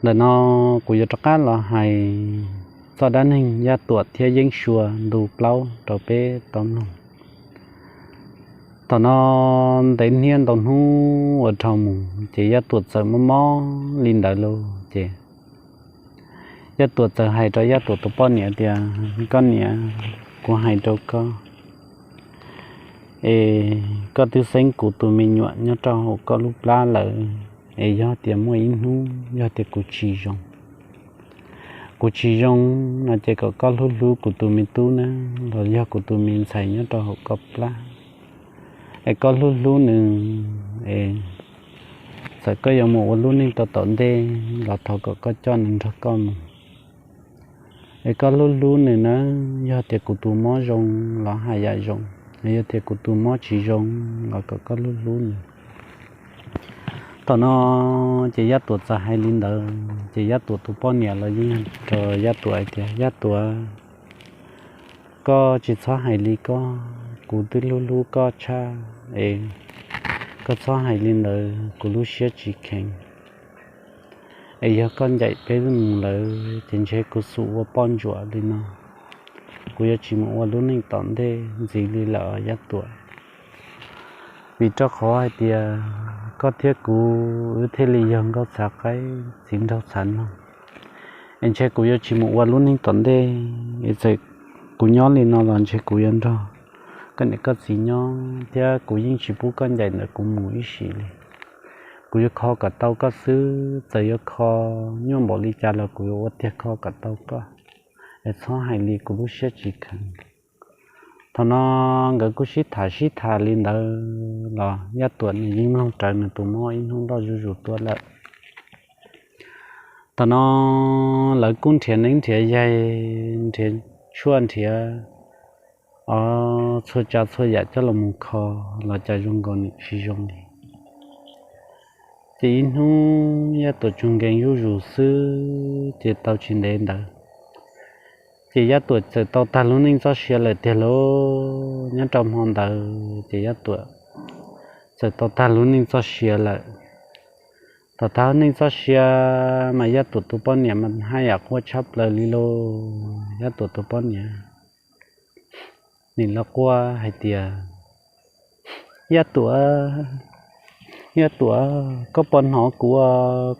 Ntawm no kuv yuav rov qab los hais txoj dab neeg Yaj Tuam thiab Yeeb Sua ntu plaub rau peb tau mloog. Thaum no ntev niaj ntau hnub ua dhau mus ces Yaj Tuam txawm mob mob li ntawd lauj ces Yaj Tuam txawm hais rau Yaj Tuam tus poj niam tias, Koj niam, kuv hais rau koj es koj twb xeeb kuv tus me nyuam nyob rau hauv koj lub plab lawm, es yog tias muaj ib hnub yog tias kuv tsis zoo, kuv tsis zoo no ces kom koj hlub hlub kuv tus me tub na, los yog kuv tus me ntxhais nyob rau hauv koj plab, es koj hlub hlub nws es txawm koj yuav mus ua lub neej rau tom ntej los thov kom koj coj nws nrog koj mus. Es koj hlub hlub nws na, yog tias kuv tus mob zoo los haj yam zoo, yog tias kuv tus mob tsis zoo los kom koj hlub hlub nws. Thaum no ces Yaj Tuam txawm hais li ntawd ces Yaj Tuam tus poj niam los yeej rau Yaj Tuam hais tias, Yaj Tuam, koj tsis txhob hais li koj, kuv twb hlub hlub koj tshaj es koj txhob hais li ntawd, kuv lub siab tsis kheev. Es yog koj ncaim peb mus lawm ces ntshe kuv xum ua poj ntsuam li no, kuv yuav tsis mus ua lub neej tom ntej ntxiv li lawm Yaj Tuam. Vim rau qhov hais tias koj thiab kuv wb thiaj li yog nkauj txhav qaib txiv nraug txhav noog, es ntshe kuv yuav tsis mus ua lub neej tom ntej. Es txawm kuv nyob li no los ntshe kuv yuav nrog koj niam koj txiv nyob thiab kuv yeej tsis pub koj ncaim ntawm kuv mus ib sim li. Kuv yuav kho kom tau koj xwb, txawm yuav kho nyuaj npaum li cas los kuv yuav ua tiag kho kom tau koj. Es txhob hais li, kuv lub siab tsis kheev. Thaum no nkawd kuj sib tham sib tham li ntawd los Yaj Tuam nws yeej mloog rawv nws tus mob ib hnub loj zuj zus tuaj lawm. Thaum no lawv kuj nrhiav neeb nrhiav yaig, nrhiav tshuaj nrhiav o txhua tsav txhua yam coj los mus kho los cas zoo nkaus nws tsis zoo li. Ces ib hnub Yaj Tuam tsuas nkees zuj zus xwb ces tau tsis ntev ntawd ces Yaj Tuam txawm tau tag lub neej txoj sia lawm tiag lauj. Nyob rau hmo ntawd ces Yaj Tuam txawm tau tag lub neej txoj sia lawm. Thaum tag lub neej txoj sia mas Yaj Tuam tus poj niam mas haj yam quaj tshaj plaws li lauj. Yaj Tuam tus poj niam nim los quaj hais tias, Yaj Tuam, Yaj Tuam, koj puas hnov kuv,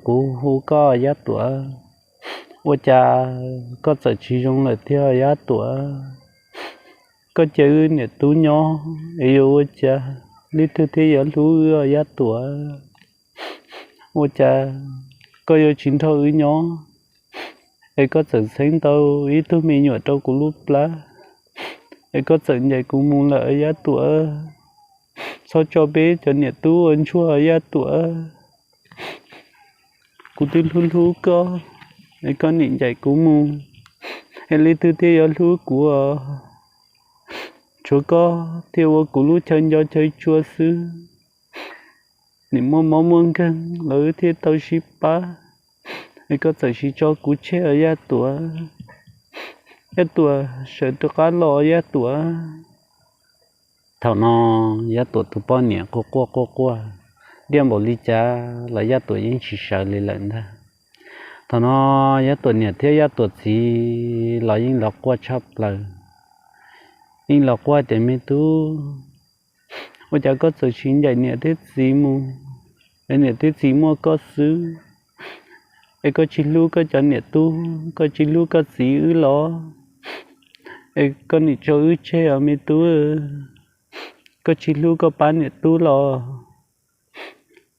kuv hu koj Yaj Tuam? Ua cas koj txawm tsis zoo lawm thiab Yaj Tuam? Koj cia wb niam tub nyob es yuav ua cas, leej twg thiaj yuav hlub wb Yaj Tuam? Ua cas koj yuav tsis nrog wb nyob es koj txawm txheeb tau ib tug me nyuam rau kuv lub plab es koj txawm ncaim kuv mus lawm Yaj Tuam? Txhob tso peb cov niam tub ua ntsuag Yaj Tuam. Kuv twb hlub hlub koj es koj nim ncaim kuv mus es leej twg thiaj yuav hlub kuv? Tshuav koj thiaj ua kuv lub chaw nco chaw tsua xwb. Nim muaj mob muaj nkeeg los wb thiaj tau sib pab es koj txawm tsis tso kuv tseg Yaj Tuam. Yaj Tuam, sawv rov qab los Yaj Tuam. Thaum no Yaj Tuam tus poj niam quaj quaj quaj quaj, diaj npaum li cas los Yaj Tuam yeej tsis sawv li lawm ntag. Thaum no Yaj Tuam niam thiab Yaj Tuam txiv los yeej los quaj tshaj plaws, yeej los quaj tias, Me tub, ua cas koj txawm tsis ncaim niam thiab txiv mus es niam thiab txiv muaj koj xwb? Es koj tsis hlub koj cov niam tub, koj tsis hlub koj txiv wb los? Es koj nim tso wb tseg os me tub. Koj tsis hlub koj pab niam tub los?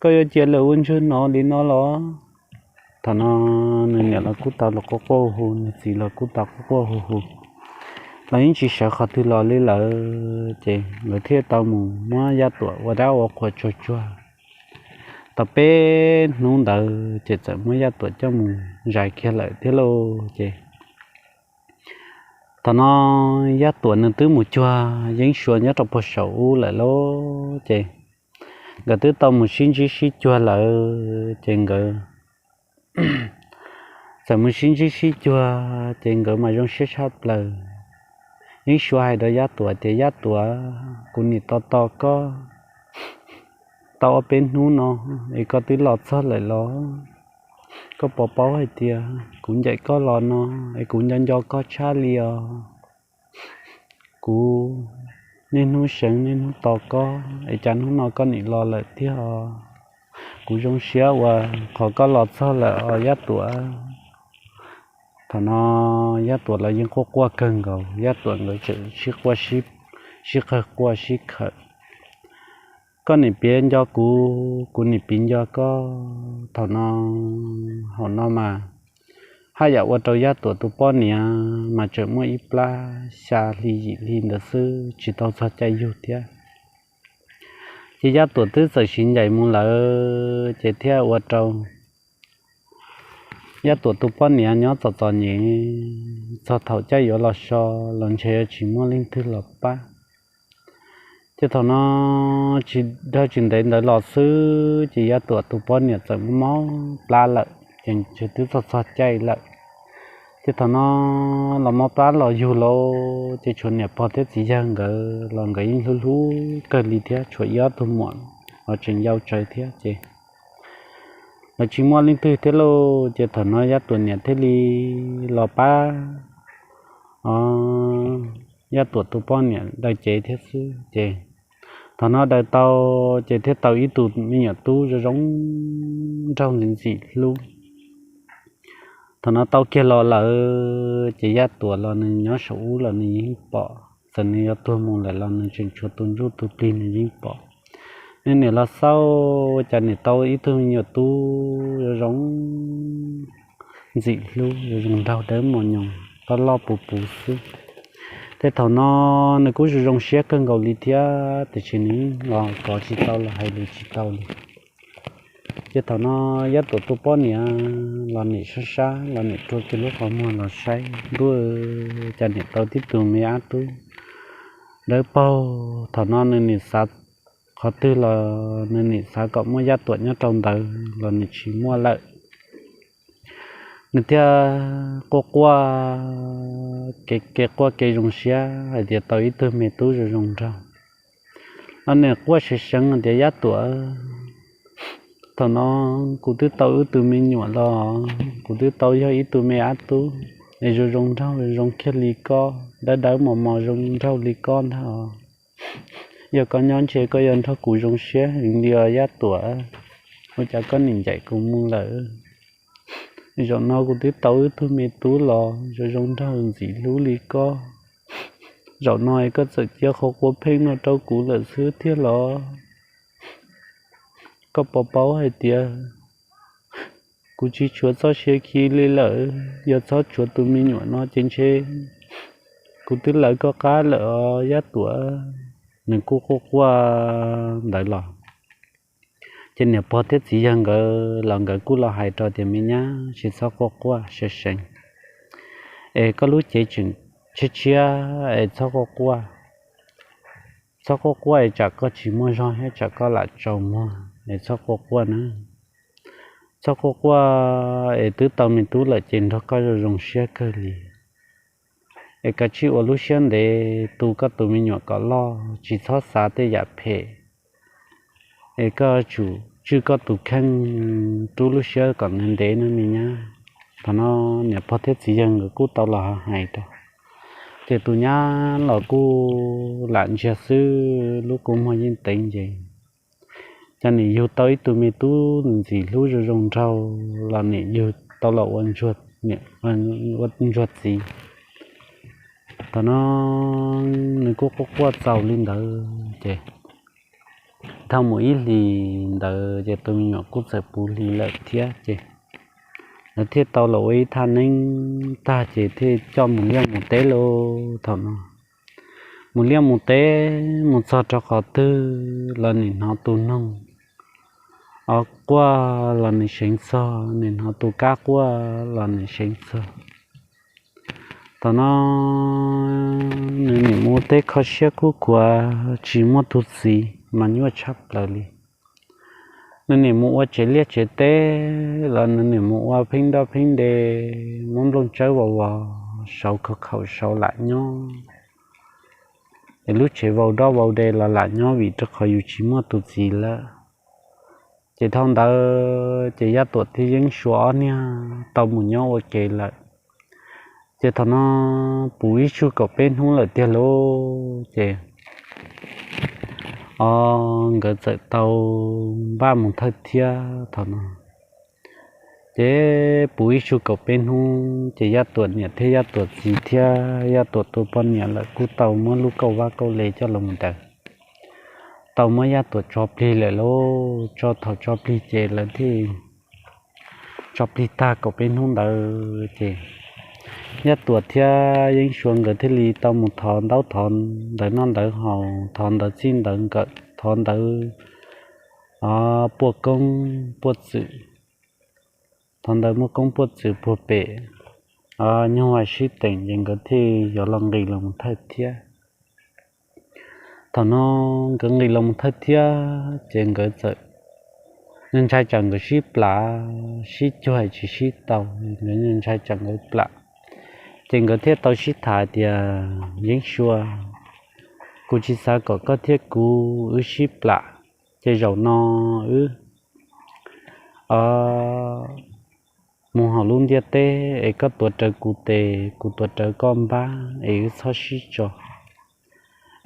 Koj yuav cia lawv ua ntsuag no li no los? Thaum no nws niam los kuj tau los quaj quaj hu hu, nws txiv los kuj tau quaj quaj hu hu, los yeej tsis sawv qhov twg los li lawm. Ces nkawd thiaj tau mus muab Yaj Tuam ua dab ua qhua tsuag tsuag. Tau peb hnub ntawd ces txawm muab Yaj Tuam coj mus zais kiag lawm thiab lauj. Ces thaum no Yaj Tuam nws twb mus cuag Yeeb Sua nyob rau puag saum ub lawm lauj. Ces nkawd twb tau mus sib ntsib sib cuag lawm ces nkawd txawm mus sib ntsib sib cuag ces nkawd mas zoo siab tshaj plaws. Yeeb Sua hais rau Yaj Tuam tias, Yaj Tuam, kuv nim tos tos koj tau ob peb hnub no es koj twb los txog lawm los? Koj puas paub hais tias kuv ncaim koj los no es kuv nco nco koj tshaj li os. Kuv niaj hnub seev niaj hnub tos koj es cas hnub no koj nim los lawm tiag os. Kuv zoo siab uas qhov koj los txog lawm os Yaj Tuam. Thaum no Yaj Tuam los yeej quaj quaj kawg nkaus, Yaj Tuam nkawd tseem sib quaj sib, sib qawg quaj sib khawm. Koj nim piav nco kuv, kuv nim piav nco koj. Thaum no hauv no mas haj yam ua rau Yaj Tuam tus poj niam mas tseem muaj ib plab xya hli yim hli ntawd xwb, tsis tau txog caij yug thiab. Ces Yaj Tuam twb txawm siv ncaim mus lawm ces thiaj ua rau Yaj Tuam tus poj niam nyob txom txom nyem, txog thaum caij yuav los so los ntshe yuav tsis muaj leej twg los pab. Ces thaum no tsis dhau tsis ntev ntawd los xwb ces Yaj Tuam tus poj niam txawm mob plab lawm ces ntshe twb txog txog caij lawm. Ces thaum no los mob plab los yug lawm ces tshuav niam pog thiab txiv yawg nkawd los nkawd yeej hlub hlub kawg li thiab, tshuav ib ob tug muam los tseem yau tsawv thiab ces lawv tsis muaj leej twg thiab lauj. Ces thaum no Yaj Tuam niam thiaj li los pab Yaj Tuam tus poj niam daws cev thiab xwb ces thaum no daws tau ces thiaj tau ib tug me nyuam tub zoo zoo nraug ntxim ntxim hlub. Thaum no tau kiag los lawm ces Yaj Tuam los nws nyob saum ub los nws yeej pom, txawm nws yuav tuag mus lawm los nws tseem tshuav tus ntsuj tus plig nws yeej pom. Nws niam los xauj ua cas niam tau ib tug me nyuam tub zoo zoo ntxim hlub, zoo zoo nraug dawb mos nyoos, loj loj puv puv xwb. Ces thaum no nws kuj zoo zoo siab kawg nkaus li thiab tiam sis nws los kov tsis tau los hais lus tsis tau li. Ces thaum no Yaj Tuam tus poj niam los nim sab sab los nim rua kiag lub qhov muag los saib ntuj, cas nim tau tib tug me ab tub dawb paug. Thaum no nws nim xav qhov twg los nws nim xav kom muaj Yaj Tuam nyob rau ntawd los nws tsis muaj lawm. Nws thiaj quaj quaj kev kev quaj kev zoo siab hais tias tau ib tug me tub zoo zoo nraug. Los nws quaj seev seev hais tias Yaj Tuam, thaum no kuv twb tau wb tug me nyuam los, kuv twb tau yog ib tug me ab tub es zoo zoo nraug zoo kiag li koj, dawb dawb mos mos zoo nraug li koj ntag. Yog koj nyob ntshe koj yuav nrog kuv zoo siab heev li os Yaj Tuam. Ua cas koj nim ncaim kuv mus lawm? Zaum no kuv twb tau wb tug me tub los zoo zoo nraug ntxim hlub li koj. Zaum no es koj txawm cia qhov quav pheej no rau kuv lawm xwb thiab los? Koj puas paub hais tias kuv tsis tshuav txoj sia khi li lawm, yog txhob tshuav tus me nyuam no ces ntshe kuv twb lawv koj qab lawm os Yaj Tuam. Nws kuj quaj quaj ntawd los ces niam pog thiab txiv yawg nkawd los nkawd kuj los hais rau tias me nyab, tsis txhob quaj quaj seev seev es koj lub cev tseem tshiab tshiab es txhob quaj quaj. Txhob quaj quaj es tsam koj tsis muaj zog thiab tsam koj lam tsaus muag es txhob quaj quaj na. Txhob quaj quaj es twb tau me tub lawm ces nrog koj zoo zoo siab kawg li. Es kav tsij ua lub siab ntev tu koj tus me nyuam kom loj, tsis txhob xav tej yam phem. Es koj tsum tswj koj tus kheej, rub lub siab kom ntev ntev na me nyab. Thaum no niam pog thiab txiv yawg nkawd kuj tau los hais rau, ces tus nyab los kuj lam ntsiag xwb, lub kua muag yeej teev nce. Cas nim yug tau ib tug me tub ntxim hlub zoo zoo nraug los nim yug tau los ua ntsuag txiv. Thaum no nws kuj quaj quaj txaus li ntawd ces dhau mus ib hlis ntawd ces tus me nyuam kuj txawm puv hli lawm thiab ces lawv thiaj tau los ua ib thaj neeb tag ces thiaj coj mus liaj mus teb lauj. Thaum no mus liaj mus teb mus txog rau qhov twg los nim hnov tus noog o quaj los nim seev txog, nim hnov tus kab quaj los nim seev txog. Thaum no nws nim mus ua teb kho siab kuj khuav tsis muaj tus txiv mas nyuaj tshaj plaws li. Nws nim mus ua tsev liaj tsev teb los nws nim mus ua pheeb nroj pheeb nte, muab nplooj tsawb vau vos, saud khaum khaum saud lam nyob. Es lub tsev vau nroj vau nte los lam nyob vim rau qhov yus tsis muaj tus txiv lawm. Ces dhau ntawd ces Yaj Tuam thiab Yeeb Sua ob niag tau mus nyob ua ke lawm. Ces thaum no puv ib tsug kaum peb hnub lawm tiag lauj, ces o nkawd txawm tau npaj mus thawj thiab thaum no. Ces puv ib tsug kaum peb hnub ces Yaj Tuam niam thiab Yaj Tuam txiv thiab Yaj Tuam tus poj niam lawm kuj tau muab lub kauj vab kauj le coj los mus daws, tau muab Yaj Tuam tso plig lawm lauj. Tso thaum tso plig ces lawv thiaj tso plig tag kaum peb hnub ntawd ces Yaj Tuam thiab Yeeb Sua nkawd thiaj li tau mus thov ntaub thov ntawv noj ntawv haus, thov ntawv txij ntawv nkawm, thov ntawv puaj koob puaj txwm, thov ntawv muaj koob puaj txwm puag pem nyuj vais sib teem ces nkawd thiaj yuav los nqis los mus thawj thiab. Thaum no nkawd nqis los mus thawj thiab ces nkawd txawm ntshai tsam nkawd sib plam sib cuag tsis sib tau, nkawd ntshai tsam nkawd plam. Ces nkawd thiaj tau sib tham tias, Yeeb Sua, kuv tsis xav kom koj thiab kuv wb sib plam, ces zaum no wb mus hauv lub ntiaj teb es koj tuav rawv kuv tes, kuv tuav rawv koj npab es wb txhob sib tso,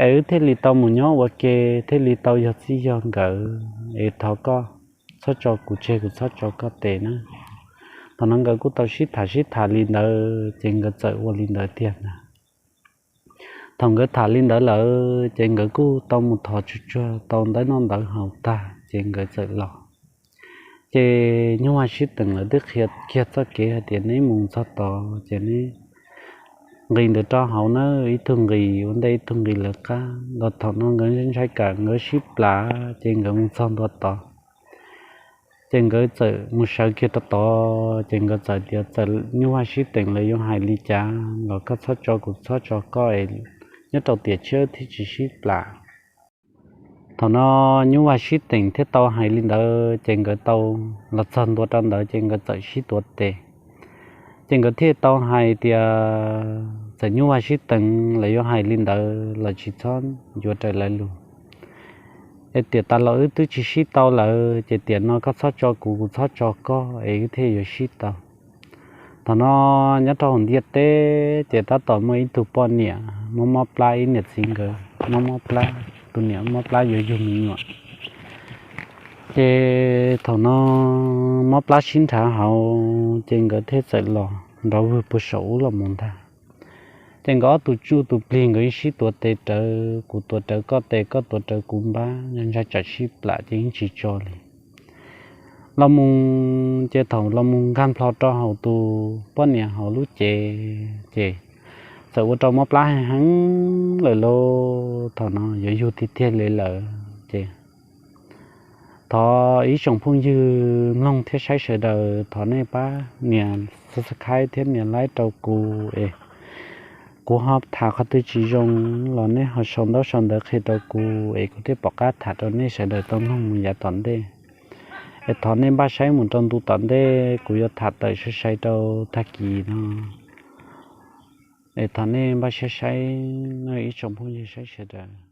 es wb thiaj li tau mus nyob ua ke, thiaj li tau yog txij yog nkawm, es thov koj txhob tso kuv tseg, kuv txhob tso koj tes na. Thaum no nkawd kuj tau sib tham sib tham li ntawd ces nkawd txawm ua li ntawd tiag ntag. Thaum nkawd tham li ntawd lawm ces nkawd kuj tau mus thov tsuag tsuag tau ntawv noj ntawv haus tag ces nkawd txawm los. Ces nyuj vais sib teem lawv twb qhia kiag txoj kev hais tias neb mus txog tod ces neb nqis ntawm rau hauv na, ib tug nqis ua ntej ib tug nqis lawv qab. Los thaum no nkawd ntshai kam nkawd sib plam ces nkawd mus txog ntua tod ces nkawd txawm mus sawv kiag rau tod ces nkawd txawm tias, Txawm nyuj vais sib teem lawv yuav hais li cas los koj txhob tso kuv txhob tso koj es nyob rau tiam tshiab thiaj tsis sib plam. Thaum no nyuj vais sib teem thiaj tau hais li ntawd ces nkawd tau los txog ntua rau ntawd ces nkawd txawm sib tuav tes. Ces nkawd thiaj tau hais tias, Txawm nyuj vais sib teem lawv yuav hais li ntawd los tsis txhob yuav raws lawv lus, es tiam tas los wb twb tsis sib tau lawm ces tiam no koj txhob tso kuv, kuv txhob tso koj es wb thiaj yuav sib tau. Thaum no nyob rau hauv ntiaj teb ces tab tom muaj ib tug poj niam muab mob plab, ib niam txiv nkawd muab mob plab, tus niam mob plab yuav yug me nyuam. Ces thaum no mob plab sib nrhav hauv ces nkawd thiaj txawm los nrov vwg puag saum ub los mus ntag. Ces nkawd ob tug tsuj tus plig nkawd yeej sib tuav tes rawv, kuv tuav rawv koj tes, koj tuav rawv kuv npab, ntshai tsam sib plam ces yeej tsis tso li. Los mus ces thaum los mus nkag nplho rau hauv tus poj niam hauv lub cev ces txawm ua rau mob plab heev heev lawm lauj. Thaum no yuav yug tiag tiag li lawm ces thov ib tsoom phooj ywg mloog thiab saib sawv daws, thov nej pab nias subscribe thiab nias like rau kuv es kuv ho tham qhov twg tsis zoo los nej ho sau ntaub sau ntawv qhia rau kuv es kuv thiaj pom qab tham rau nej sawv daws tau mloog mus yav tom ntej. Es thov nej npaj saib mus rau ntu tom ntej kuv yuav tham tawm sai sai rau tag kis no. Es thov nej npaj saib saib, ib tsoom phooj ywg saib sawv daws.